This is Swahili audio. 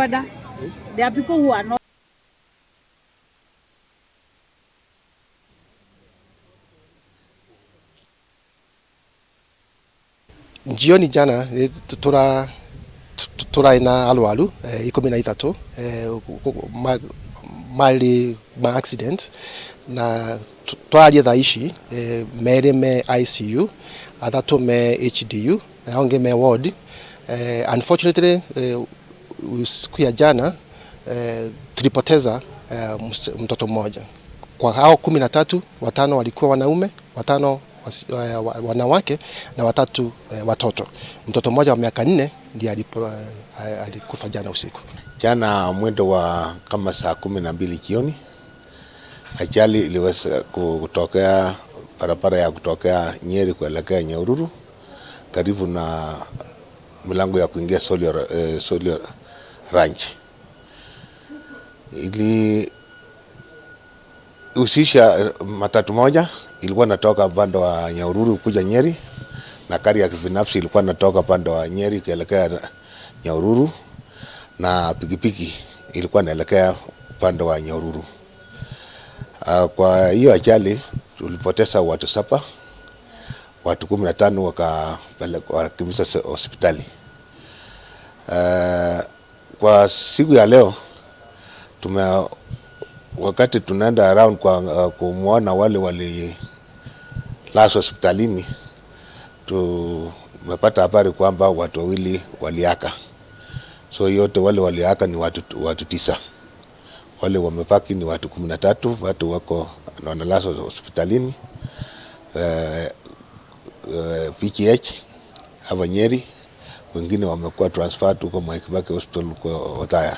Boda. There are people who are not. Jioni jana turai na arwaru 13 marĩ ma accident na twarie thaa ici merĩ me ICU, athatu me HDU na angĩ me ward. Unfortunately, siku ya jana tulipoteza mtoto mmoja. Kwa hao 13, watano walikuwa wanaume, watano wanawake na watatu watoto. Mtoto mmoja wa miaka 4 ndiye alikufa jana usiku. Jana mwendo wa kama saa 12 jioni ajali iliweza kutokea barabara ya kutokea Nyeri kuelekea Nyahururu karibu na milango ya kuingia Solio Ranch. Ilihusisha matatu moja ilikuwa natoka upande wa Nyahururu kuja Nyeri na gari ya kibinafsi ilikuwa natoka upande wa Nyeri kuelekea Nyahururu na pikipiki ilikuwa inaelekea upande wa Nyahururu. Kwa hiyo ajali tulipoteza watu 7, watu 15 wakakimbizwa hospitali. Kwa siku ya leo wakati tunaenda around kwa kumuona wale walilazwa hospitalini, tumepata habari kwamba watu wawili waliaka. So yote wale waliaka ni watu 9. Wale wamebaki ni watu 13, watu wako wanalazwa hospitalini. PGH hapa Nyeri, wengine wamekuwa transferred huko Mwai Kibaki Hospital huko Othaya.